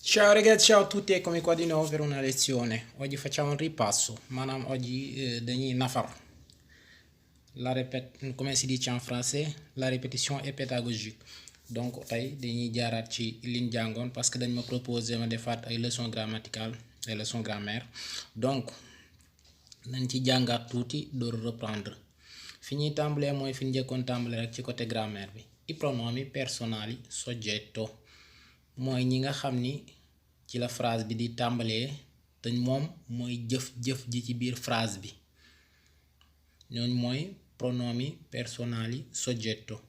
Ciao ragazzi, ciao a tutti, eccomi qua di nuovo per una lezione. Oggi facciamo un ripasso, oggi dañuy nafar. Come si dice en français, la répétition est pédagogique. Donc tey dañuy jaaraat ci liñ jàngoon parce que dañ ma proposé ma defaat ay leçons grammaticales ay leçons grammaire. Donc nañ ci jàngaat tuuti door reprendre. Fi ñuy tàmbalee mooy fi ñu njëkkoon tàmbalee rek ci côté grammaire bi. I pronomi personali soggetto mooy ñi nga xam ni ci la phrase bi di tàmbalee te moom mooy jëf ji ci biir phrase bi ñooñ mooy pronomi personali soggetto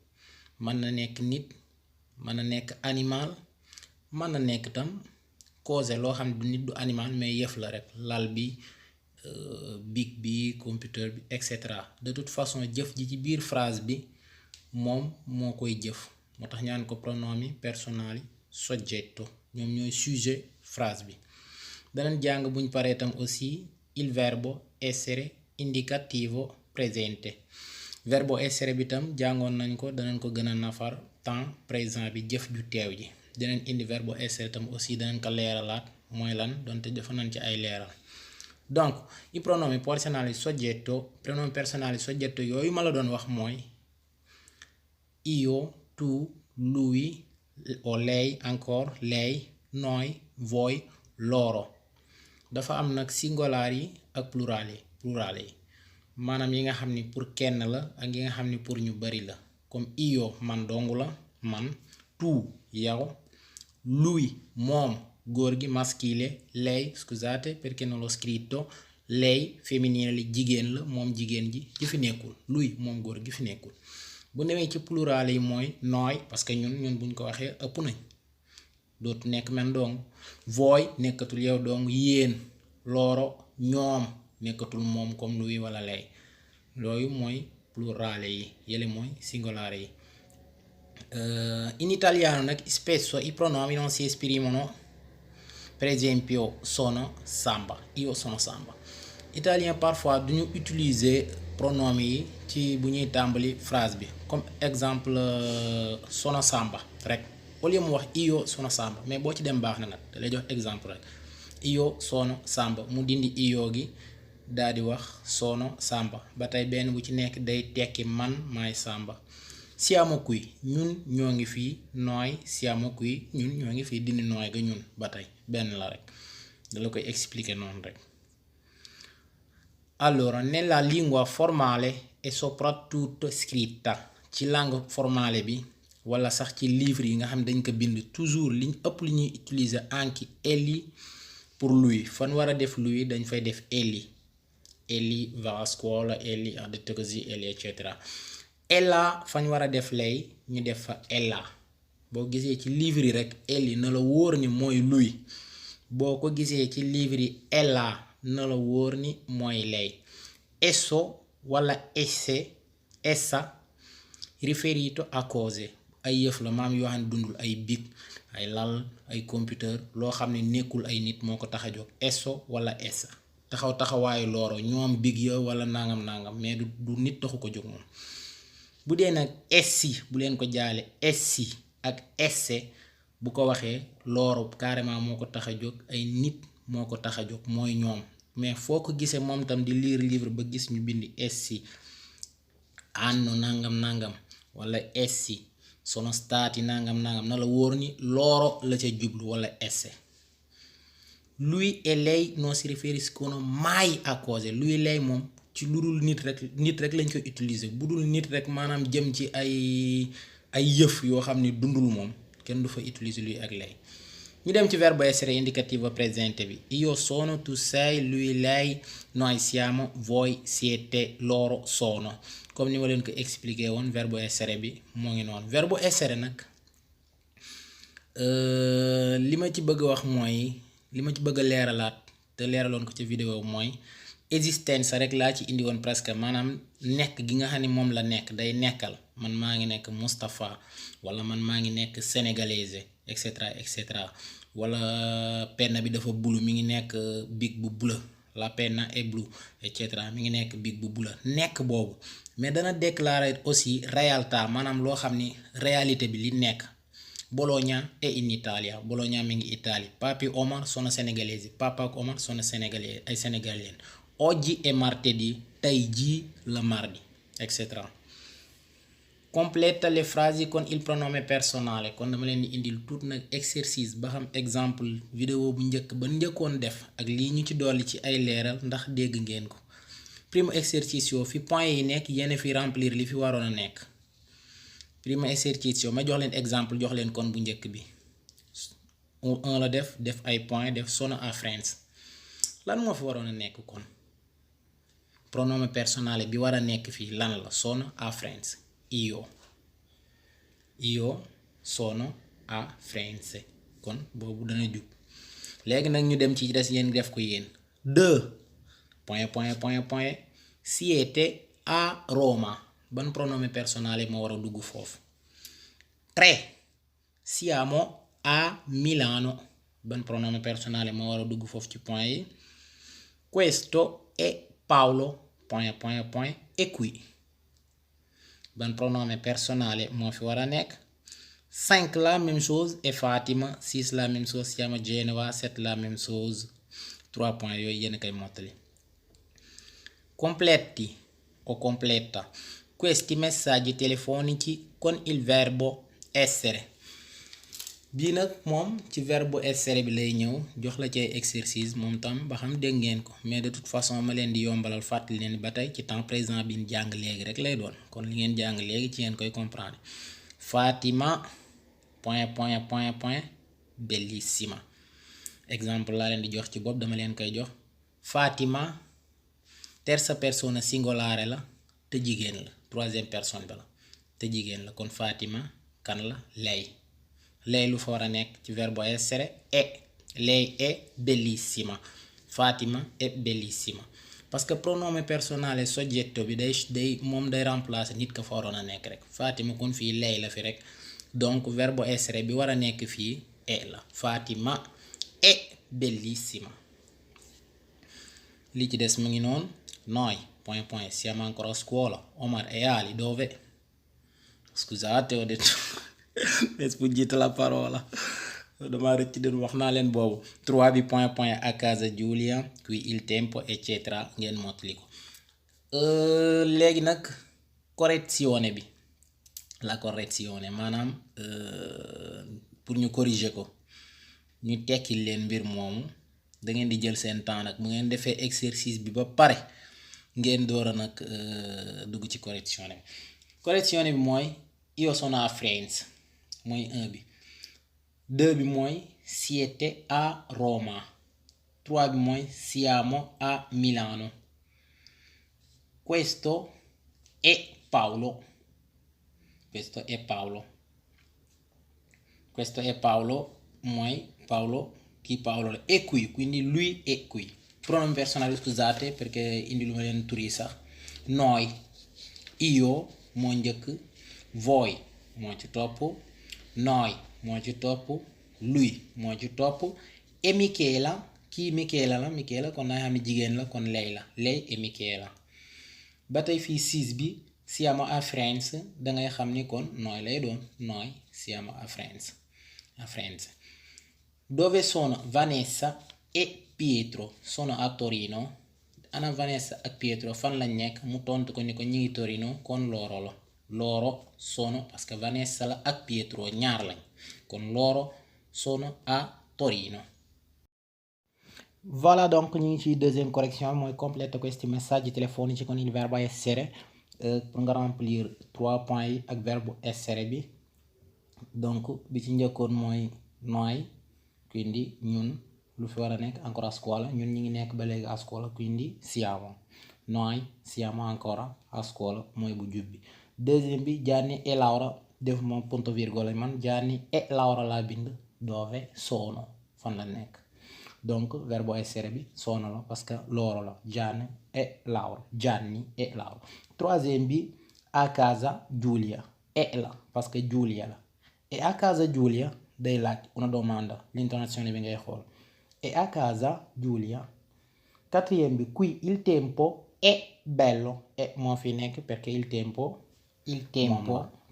mën na nekk nit mën na nekk animal mën na nekk tam cause loo xam ne du nit du animal mais yëf la rek lal bi bic bi computer bi etc. De toute façon jëf ji ci biir phrase bi moom moo koy jëf moo tax ñaan ko pronomi personali soggetto ñoom ñooy sujet phrase bi. Danañ jàng buñ paree tam aussi il verbo essere indicativo presente. Verbo essere bi tam jàngoon nañ ko danañ ko gën a nafar temps présent bi jëf ju teew ji. Danañ indi verbo essere tam aussi danañ ko leeralaat mooy lan donte defa nañ ci ay leeral. Donc i pronomi personali soggetto yooyu ma la doon wax mooy io, tu, lui o lei encore lei noi voi loro. Dafa am nag singular yi ak plural yi maanaam yi nga xam ni pour kenn la ak yi nga xam ni pour ñu bari la comme io man dong la man, tu yow, lui moom góor gi maschile, lei scusate perché non l'ho scritto, lei femminile li jigéen la moom jigéen ji fi nekkul, lui moom góor gi fi nekkul. Bu demee ci plural yi mooy nooy parce que ñun buñ ko waxee ëpp nañ dootu nekk men dong, voi nekkatul yow dong, yéen, loro ñoom nekkatul moom comme lui wala lay. Loolu mooy plural yi yële mooy singular yi. In italiano nag spesso i pronomi non si esprimono, per esempio sono Samba, io sono Samba. Italien parfois duñu utiliser pronomi yi ci bu ñuy tàmbali phrase bi comme exemple sono Samba rek au lieu mu wax io sono Samba mais boo ci dem baax na nag da lay jox exemple rek io sono Samba mu dindi io gi daal di wax sono Samba ba tey benn bu ci nekk day tekki man maay Samba. Siamo qui ñun ñoo ngi fii nooy siamo qui ñun ñoo ngi fii dindi nooy ga ñun ba tey benn la rek da la koy expliquer noonu rek. Allora, nella lingua formale e soprattutto scritta ci langue formale bi wala sax ci livre yi nga xam dañ ko bind toujours liñ ëpp li ñuy utiliser anche egli pour lui fan war a def lui dañ fay def egli va a scuola egli ha detto così egli eccetera. Ella fañ war a def lei ñu def fa ella boo gisee ci livre yi rek egli na la wóor ni mooy lui boo ko gisee ci livre yi ella na la wóor ni mooy lei. Esso wala essa riferito a cose ay yëf la maam yoo xam ne dundul ay bic ay lal ay computer loo xam ne nekkul ay nit moo ko tax a jóg esso wala essa taxawaayu looro ñoom big ya wala nangam mais du nit taxu ko jóg moom. Bu dee nag essi bu leen ko jaale essi ak esse bu ko waxee looro carrément moo ko tax a jóg ay nit moo ko tax a jóg mooy ñoom mais foo ko gisee moom tam di lire livre ba gis ñu bind essi anno nangam wala essi sono stati nangam na la wóor ni loro la ca jublu wala esse. Lui e lei non si riferiscono mai a cose lui e lei moom ci lu dul nit rek lañ koy utiliser bu dul nit rek maanaam jëm ci ay yëf yoo xam ni dundul moom kenn du fa utiliser lui ak lei. ñu dem ci verbo essere indicativo presente bi io sono, tu sei, lui, lei, noi siamo, voi siete, loro sono comme ni ma leen ko expliqué woon verbo essere bi moo ngi noonu. Verbo essere nag li ma ci bëgg a wax mooy li ma ci bëgg a leeralaat te leeraloon ko ci vidéo mooy existence rek laa ci indi woon presque maanaam nekk gi nga xam ne moom la nekk day nekkal man maa ngi nekk Moustapha wala man maa ngi nekk sénégalaise etc. wala penna bi dafa bulu mi ngi nekk bic bu bleu la penna est bleue etc. mi ngi nekk bic bu bleu nekk boobu mais dana déclarer aussi réalité maanaam loo xam ni réalité bi li nekk Bologna è in Italia. Bologna mi ngi Italia. Papi Omar sono senegalesi. Papa ak Omar sono senegalesi ay sénégalien. Oggi è martedì. Tey jii la mardi, etc. Completa le frasi con il pronome personale. Kon dama leen di indil tuut nag exercice ba xam exemple vidéo bu njëkk ba njëkkoon def ak lii ñu ci dolli ci ay leeral ndax dégg ngeen ko. Primo esercizio fi point yi nekk yéen fi remplir li fi waroon a nekk. Primo esercizio ma jox leen exemple jox leen kon bu njëkk bi. 1 la def ay point def sono a friends. Lan moo fi waroon a nekk kon? Pronome personale bi war a nekk fii lan la? Sono a friends. Io sono a Firenze. Kon boobu dana jub. Léegi nag ñu dem ci des yéen def ko yéen. 2 point siete a Roma. Ban pronome personale moo war a dugg foofu? 3 siamo a Milano. Ban pronome personale moo war a dugg foofu ci point yi? Questo è Paolo e qui. Ban pronome personale moo fi war a nekk? 5 la même chose et Fatima. 6 la même chose siamo a Genova. 7 la même chose. 3 points yooyu yéen koy mottali. Completi o completa questi messaggi telefonici con il verbo essere. Bii nag moom ci verbe essere bi lay ñëw jox la ci exercice moom tam ba xam dégg ngeen ko, mais de toute façon ma leen di yombalal fàttali leen ba tey ci temps présent bi ñu jàng léegi rek lay doon, kon li ngeen jàng léegi ci ngeen koy comprendre. Fatima bellissima. Exemple laa leen di jox ci bopp dama leen koy jox. Fatima terza persona singolare la te jigéen la, troisième personne ba la te jigéen la, kon Fatima kan la? Lei. Lei lu fa war a nekk ci verbo essere è. Lei è bellissima. Fatima è bellissima. Parce que pronome personale soggetto bi day remplacer nit ka fa waroon a nekk rek. Fatima kon fii lei la fi rek. Donc verbo essere bi war a nekk fii è la. Fatima è bellissima. Li ci des mu ngi noonu. Noi siamo ancora a scuola. Omar e Ali dove? Scusate, ho detto è sfuggita la parola. Dama rëcc den wax naa leen boobu. 3 bi point a casa Giulia, qui il tempo eccetera ngeen mottali ko. Léegi nag correzione bi. La correzione maanaam pour ñu corriger ko ñu tekkil leen mbir moomu da ngeen di jël seen temps nag mu ngeen defee exercice bi ba pare ngeen door a nag dugg ci correzione bi. Correzione bi mooy io sono a Firenze mooy 1 bi. 2 bi mooy siete a Roma. 3 bi mooy siamo a Milano. Questo è Paolo. Questo è Paolo mooy Paolo, kii Paolo la. E qui, quindi lui è qui. Pronome personale, scusate perché indi lu ma leen turi sax. Noi, io moo njëkk, voi moo ci topp, noi moo ci topp, lui moo ci topp, e Michela, kii Michela la, Michela kon naa xam ne jigéen la, kon lei la, lei e Michela. Ba tey fii 6 bi siamo a Firenze dangay xam ni kon noi lay doon, noi siamo a Firenze. Dove sono Vanessa e Pietro? Sono a Torino. Ana Vanessa ak Pietro fan lañ nekk? Mu tontu ko ni ko ñi ngi Torino, kon loro la. Loro sono, parce que Vanessa la ak Pietro ñaar lañ, kon loro sono a Torino. Voilà, donc ñu ngi ci deuxième correction mooy completa questi messaggi telefonici con il verbo essere. Pour nga remplir 3 points yi ak verbe essere bi. Donc bi ci njëkkoon mooy noi, quindi ñun lu fi war a nekk ancora a scuola, ñun ñi ngi nekk ba léegi a scuola, quindi siamo. Noi siamo ancora a scuola mooy bu jub bi. Deuxième bi Gianni e Laura def moom punto virgole man Gianni e Laura laa bind. Dove sono fan la nekk. Donc verbo essere bi sono la parce que loro la. Gianni e Laura. Troisième bi a casa Giulia. E la parce que Giulia la. E a casa Giulia day laaj una domanda, l'intonazione bi ngay xool. E a casa Giulia. Quatrième bi qui il tempo è bello. E moo fi nekk perché il tempo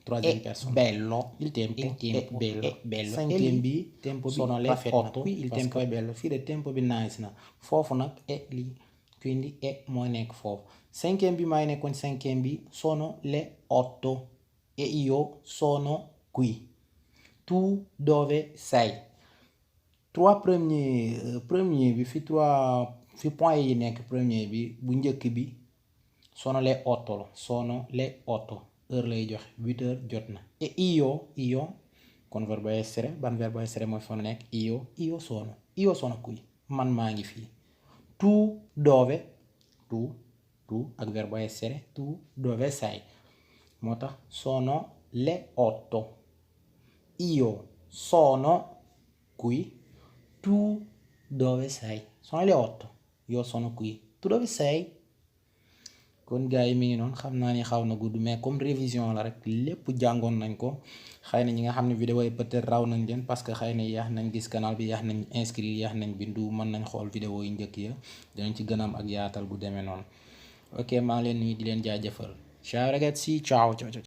troisième personne. Bello, il tempo è bello. Cinquième bi tempo bi sono le 8, qui il tempo è bello. Fii de tempo bi nice na. Foofu nag è lì, quindi è moo nekk foofu. Cinquième bi may nekkoon cinquième bi sono le 8 e io sono qui. Tu dove sei? Trois premier bi fi point yi nekk premier bi bu njëkk bi sono le 8 la sono le 8 heure lay joxe 8 heures jot na. E io kon verbo essere ban verbo essere mooy fa nekk io sono qui man maa ngi fii. Tu dove tu ak verbo essere tu dove sei moo tax sono le 8 io sono qui. Tu dove sei? Sono le 8 io sono qui. Tu dove sei? kon gars yi mi ngi noonu xam naa ni xaw na gudd mais comme révision la rek lépp jàngoon nañ ko. xëy na ñi nga xam ne vidéo yi peut-être raw nañ leen parce que xëy na yaax nañ gis canal bi yaax nañ inscrire yaax nañ bindu mën nañ xool vidéo yi njëkk ya dinañ ci gën a am ak yaatal bu demee noonu. ok maa ngi leen nuyu di leen jaajëfal. Ciao ragazzi, ciao ciao ciao.